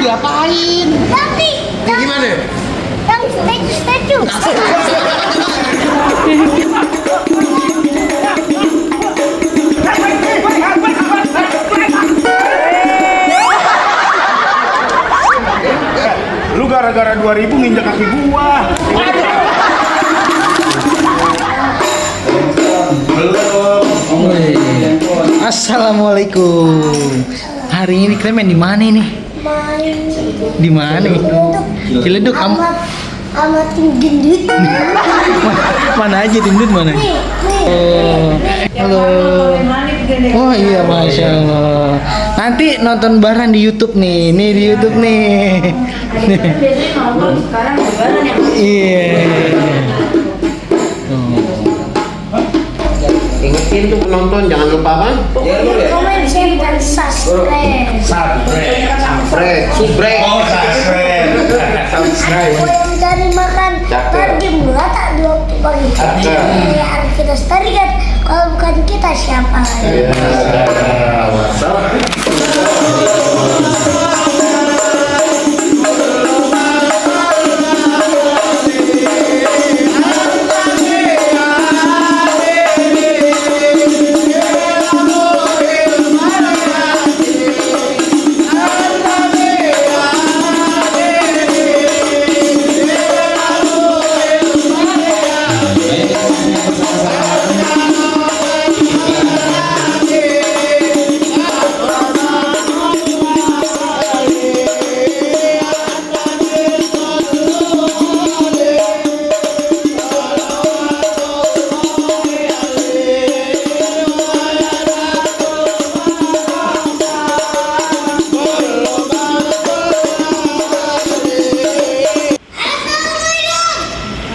diapain? Tapi Ini gimana? yang statue. Lu gara-gara 2000 nginjak kaki gua. Assalamualaikum. Hari ini kalian main di mana nih? Main Di mana? Ciledug sama tim gendut. Mana aja tindut mana? Nih. Oh, halo. Oh iya, masya Allah. Nanti nonton bareng di YouTube nih, di YouTube nih. Biasanya nonton, sekarang lebaran ya. Iya. Ingetin tuh penonton jangan lupa apa? Komen, share, dan subscribe. Subrek. Aku yang cari makan Cakep. tadi melata di waktu pagi. Cakep. Ini harus kita lestarikan. Kalau bukan kita siapa lagi?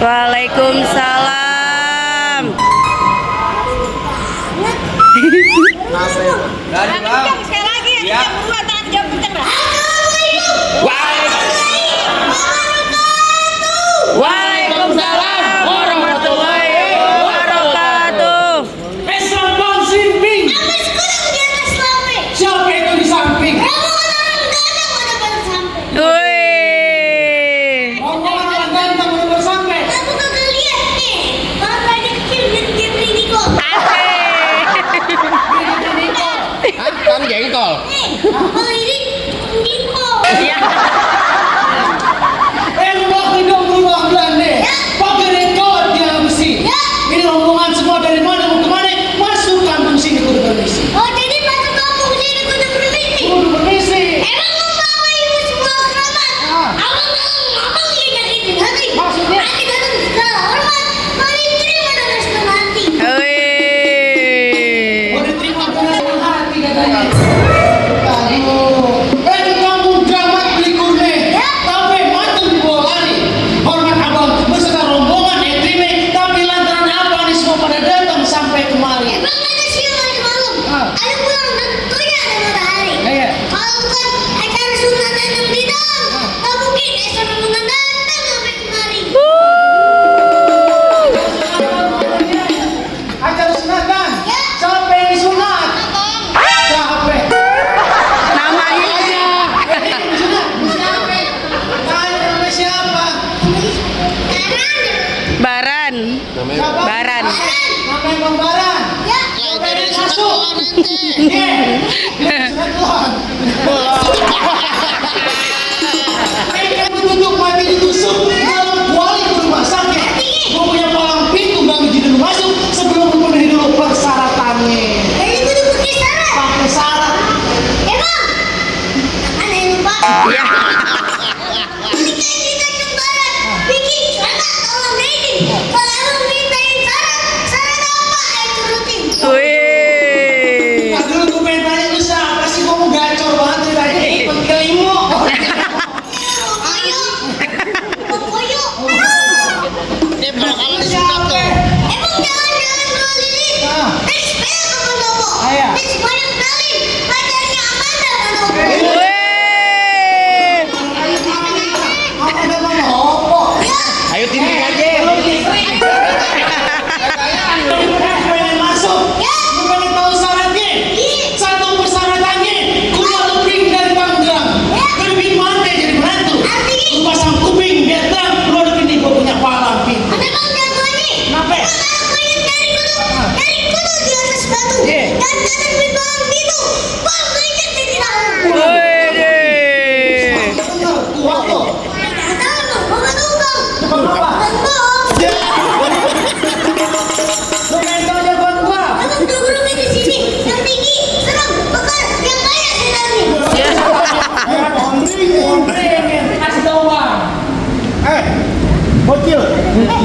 Waalaikumsalam. Sekali lagi ya, jam 2 tangan jam kenceng dah. Waalaikumsalam warahmatullahi wabarakatuh. Esrambang simping. Sampai sekarang di atas sampai. Siapa itu di samping? Kamu orang ganteng udah baru sampai. Wih. Ngomong orang ganteng udah baru sampai. Kamu kagak lihat nih. Kalau tadi kecil dia beri kok. Kan jengkol. Nih, kalau ini Niko. Emak hidung berubah belanda. Pakai rekod dia mesti. Ini rombongan semua dari mana mau kemana? Masuk kampung sini kudu permisi. Oh jadi masuk kampung sini kudu permisi. Kudu permisi. Emang membawa ibu semua hormat. Abang yang nyakitin hati. Maksudnya? Hati datang segala hormat. Mari terima dan respon hati. Wih. Mau diterima dengan hati katanya. Aduh. Di kampung Jamat beli kurme. Sampai mati di bawah lari. Hormat abang beserta rombongan yang terima. Tapi lantaran apa nih semua pada datang sampai kemari? Emang ada siang ada malam. Ada pulang tentunya ada matahari. Iya. Kalau bukan acara sunatan yang di dalam, tak mungkin Esa rombongan datang sampai kemari. Acara sunatan. Ya. Siapa yang disunat? Siapa? Namanya Namanya siapa? Baran. Siapa? Baran. Namanya Bang Baran. Ya. Siapa yang masuk? Sunat Tuhan. Kamu duduk mati ditusuk dalam kuali kudu masaknya. Gua punya palang pintu gak ngijinin lu masuk sebelum lu penuhi dulu persyaratannya. Jadi kudu pakai syarat. Pakai syarat. Emang? Aneh lupa. Ya. Ketika kita kembaran, bikin syarat Allah mainin. Kalau abang mintain syarat apa yang turutin? Wih. Nah, dulu gue pengen tanya lu siapa sih, kamu gacor banget dari tadi.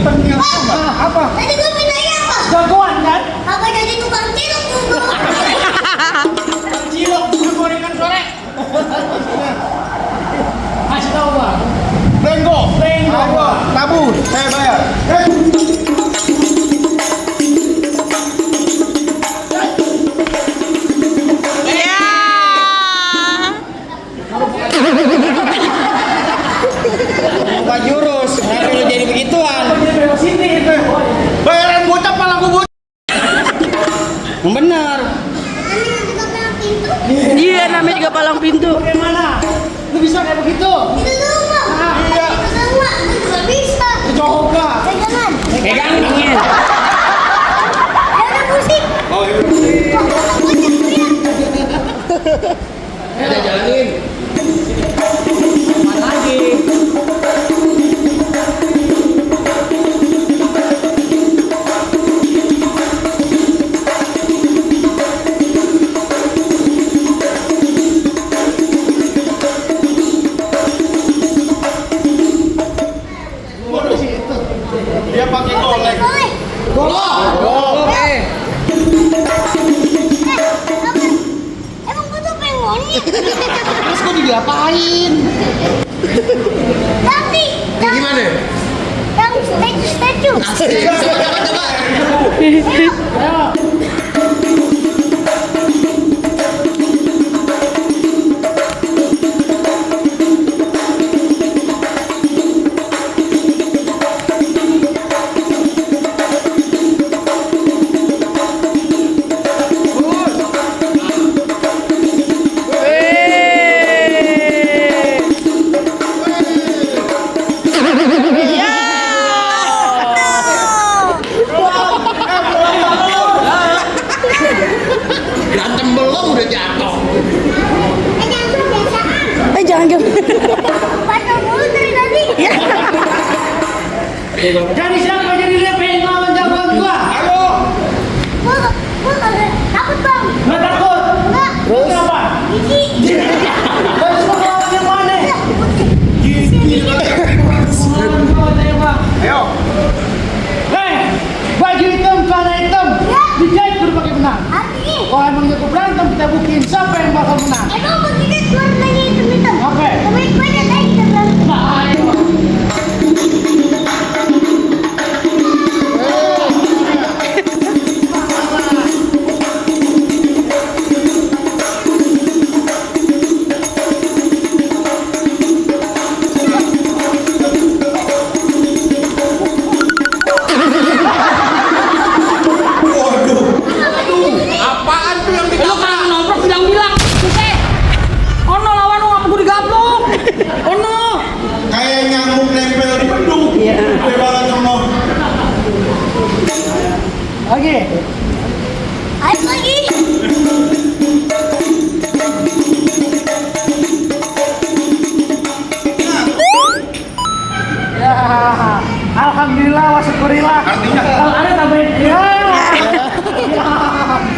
Apa? Tadi gue mintanya apa? Jagoan kan? Apa jadi tukang cilok gue? Cilok bukan gorengan sore. Kasih tahu bang. Lenggo. Ayo, tabur. Saya bayar. Ya. Buka jurus. Kenapa lu jadi begituan? Sini itu. Bayaran bocah pala gua bocah. Yang benar. Ini nanti kau pintu. Iya, namanya juga palang pintu. Bagaimana? Lu bisa kayak begitu? Itu dulu bang. Iya. Itu semua. Itu nggak bisa. Coba. Pegangan. Pegang dingin. Ada musik. Oh iya. Kok bocah teriak? Ada jalanin. Mana lagi? Dia pakai golek. Boleh. Golok. Emang gue tuh pengen monyet. Terus gua diapain? Tapi Kayak gimana? yang statue. Coba. Ayo. Berantem belum udah jatuh. Jangan kebiasaan. Jangan gitu. Baca mulu dari tadi. Jadi siapa jadi dia pengen lawan jagoan gua? Ayo. Gue kagak takut bang. Nggak takut. Enggak. Terus kenapa? Gigi. Terus mau lawan yang mana? Ayo. Hei, baju hitam, celana hitam, Ya. dijahit baru pakai benang. Artinya. Kalau emang jago berantem, kita buktiin siapa yang bakal menang. Emang begini warnanya hitam-hitam. Apa? Kemarin banyak kayak kita bilang. Nah, ayo. Apaan tuh yang Lu ditabrak? kalau nongkrong bilang-bilang. Buset. Ono lawan lu ngapa gua digablok? Ono. Kayak nyamuk nempel di bedung. Iya. Banget semua. Lagi. Ayo lagi. Ya, alhamdulillah wa syukurillah. Artinya? Kalau ada tambahin. Ya.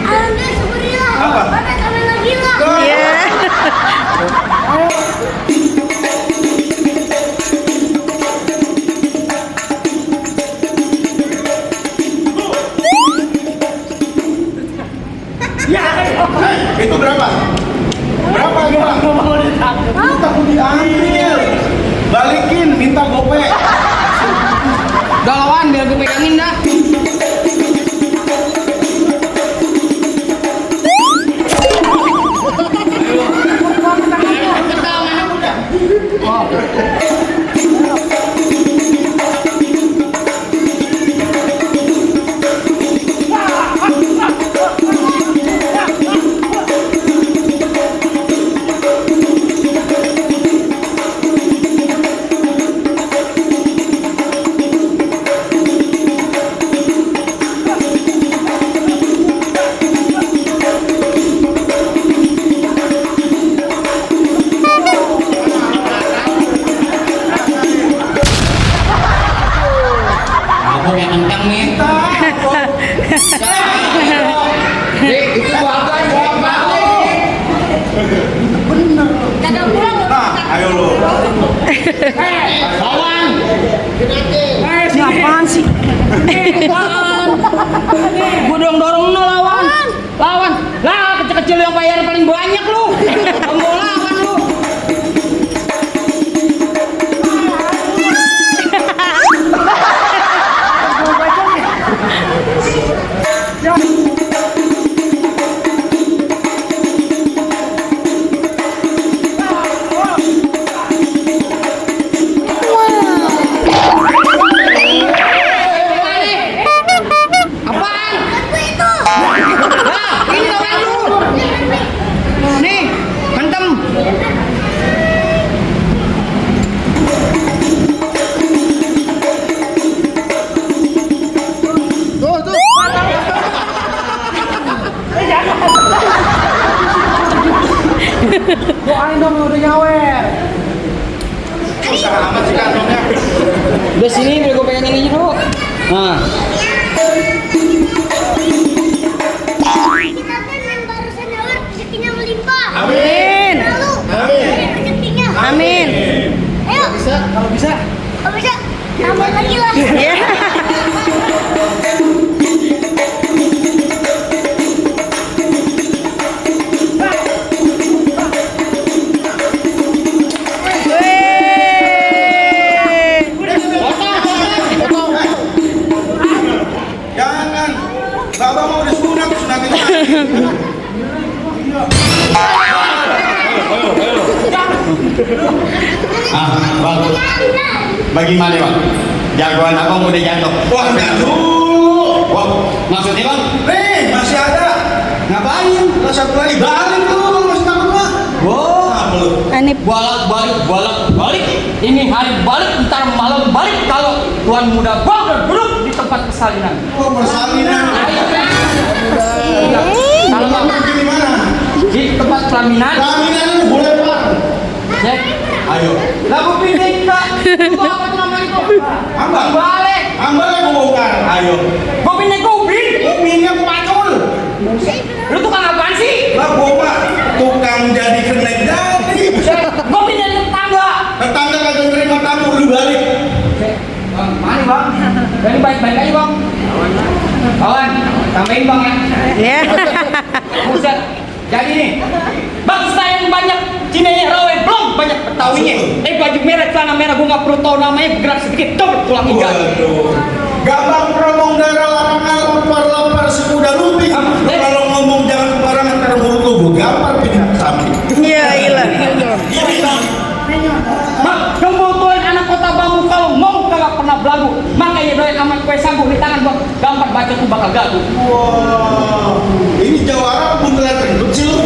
Alhamdulillah syukurillah. Apa? Bapak kami lagi lah. Iya. Ya. Itu berapa? Berapa gua? Gua mau ditangkap. Takut diambil. Balikin, minta gopek. Udah lawan biar gue pegangin dah. bayar paling banyak lu. Mau lawan lu. Aku itu. Ini lawan lu. Nih, hantem. Doain dong udah nyawer. Susah amat sih kantongnya. Udah sini, biar gue pegang ini dulu. Nah, Kita kan yang barusan nyawer rezekinya melimpah. amin. Lalu Amin. rezekinya. Amin. Ayo, Kalau bisa. kalau bisa tambah lagi lah. Ya. Jangan. Bapak mau disunat, sunatin Bang. Bagaimana bang? Jagoan abang udah jatuh. Wah jatuh. Wah maksudnya bang? Masih ada. Ngapain? Lah satu lagi balik tuh, masih takut mah. Wah belum. Ini balik. Ini hari balik, ntar malam balik kalau tuan muda bang dan duduk di tempat persalinan. Wah persalinan. Kalau bang Di mana? di tempat pelaminan, Pelaminan itu boleh bang. ya. Ayo. Lagu pindik kak. Itu apa tuh namanya itu? Ambang. Balik. Ambang aku bongkar. Ayo. Gue pindah kuping. Kupingnya pacul. Lu tukang apaan sih? Lah bapak tukang jadi kenek jadi. Gue pindah tetangga. Tetangga kagak terima tamu lu balik. Bang, mana bang? Ini baik-baik aja bang. Kawan, tambahin bang ya. Buset. Jadi nih, bangsa yang banyak Cinanya rawe belum banyak Betawinya. Baju merah, celana merah, gue nggak perlu tahu namanya, bergerak sedikit, coba tulang iga. Waduh. Gabang promong daerah lapangan lapar sekuda lumping. Kalau ngomong jangan sembarangan karena mulut lu gampar pindah sapi. Iya, ilah. Bang, yang butuhin anak kota Bambu kalau mau kagak pernah belagu. Makanya doyan amat kue sagu di tangan bang, gampar baca tuh bakal gagu. Wow. Ini jawara buntelan kentut sih lu.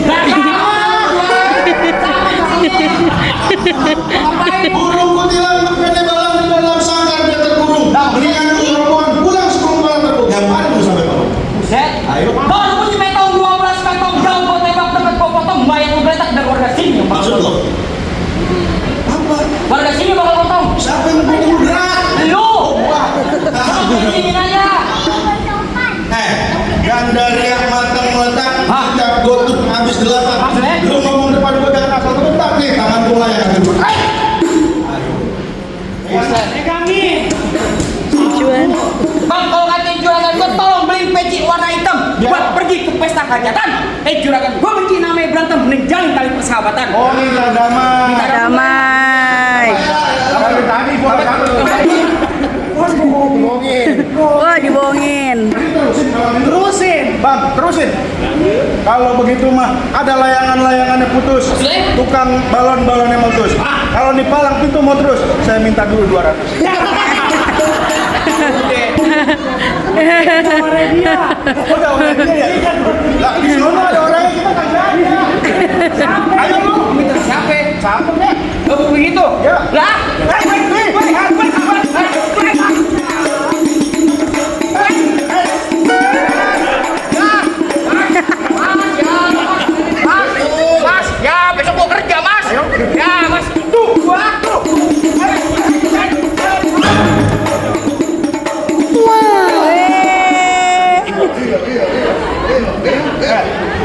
Ngapain? Burung kutilang berpede balang di dalam sangkar dia terkurung. Mendingan lu rombongan pulang sebelum balang terkurung. Gampang lu sampai bawah. Buset. Ayo. Baru punya metong 12 metong jauh gue tembak tempat gue potong bayar gue geletak dari warga sini yang Maksud bakal lo? Apa? warga sini bakal potong. Siapa yang potong berat? Lu. Wah. Ini aja. Gandaria matang meletak, Hah? kita gotuk habis delapan. Maksudnya? Lu ngomong depan gua jangan asal tebentak nih, tangan gua yang ada. Bang, kalau katanya juragan gue tolong beliin peci warna hitam buat pergi ke pesta hajatan. Juragan gue benci namanya berantem, mending jalin tali persahabatan. Oh, minta damai. Damai. Dari tadi gua Wah, dibohongin. terusin, Bang, terusin. Kalau begitu mah ada layangan-layangannya putus. Maksudnya? Tukang balon-balonnya meletus. Kalau di palang pintu mau terus, saya minta dulu 200. Udah dia ya. Lah di sana ada orangnya kita kagak ada. Ayo lu. Siapa? Siapa deh? Oh, begitu? Ya. Lah? Mas, ya besok gua kerja, Mas. Ya, Mas. Tuh, gua tuh.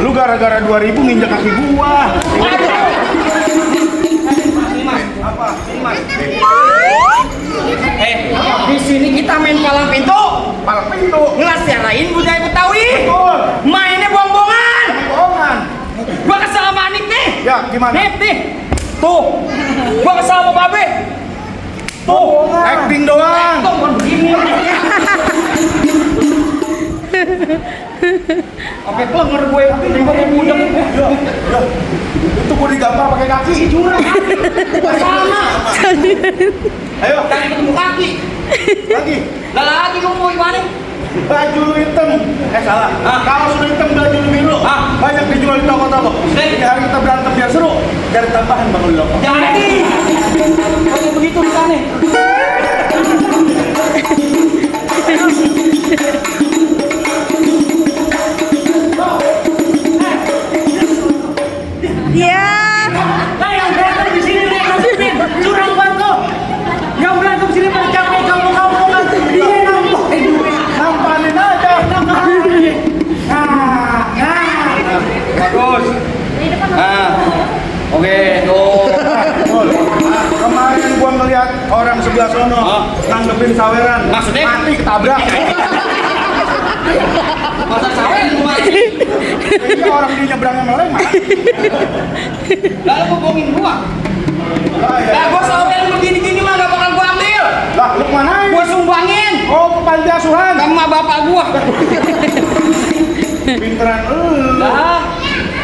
Lu gara-gara 2000 nginjak kaki gua. Apa? Di sini kita main palang pintu. Palang pintu. Ngelasiarain budaya Betawi. Betul. Mainnya bongbongan. Bohongan. Gua Ya, gimana? Nih. Tuh. Gua kesal sama Babe. Tuh. Acting doang. Tuh, bukan begini. Oke, klenger gue. Tinggal mau mudeng. Itu gue digampar pakai kaki. Curang. Sama. Ayo, Tadi ketemu kaki. lagi. Lah lagi lu mau gimana? Baju lu hitam. Salah. Kalau sudah hitam baju lu biru. Banyak dijual di toko-toko. Jadi hari kita berantem biar seru. Cari tambahan bang lu. Jadi. Kayak begitu misalnya. Ya. Yang berantem di sini nih, curang banget. Yang berantem di sini pada capek kamu-kamu. Dia Nampanin aja. Bagus. Oke, tuh. Kemarin gua ngeliat orang sebelah sono nanggepin saweran. Maksudnya? Mati ketabrak. Masa sawer lu mati. Ini orang di nyebrangnya meleng. Lalu bohongin gua. Lah gua sawer begini-gini mah gak bakal gua ambil. Lah, lu kemana? Gua sumbangin. Oh, ke panti asuhan. Sama bapak gua. Pinteran lu. Lah,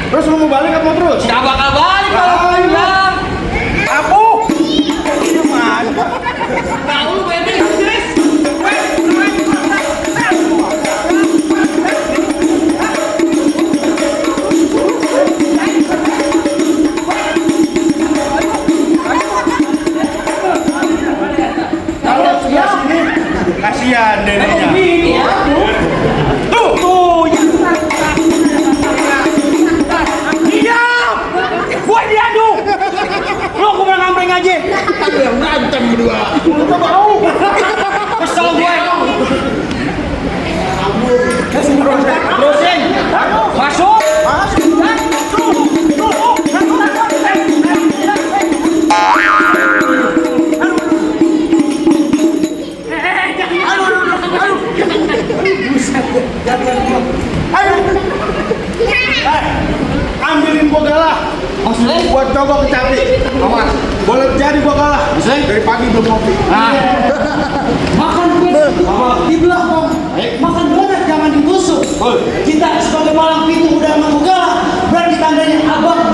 Terus lu mau balik apa terus? gak bakal balik kalau gua bilang. Aku? Ini mana? Tahu lu bebe, Chris. Kalau sebelah sini kasihan neneknya. Begini ya. Tuh. Diam. Gua diadu. Lu gua mau ngambreng aja. Berantem berdua. Lu tuh bau. Kesel gue. Terusin. Masuk. Ayo. Ambilin gua galah. Maksudnya? Buat coba kecapi. Awas. Boleh jadi gua kalah. Maksudnya? Dari pagi belum ngopi. Nah. Makan kue di belakang. Makan donat jangan dibusuk. Kita sebagai malang pintu udah mengugalah. Berarti tandanya abang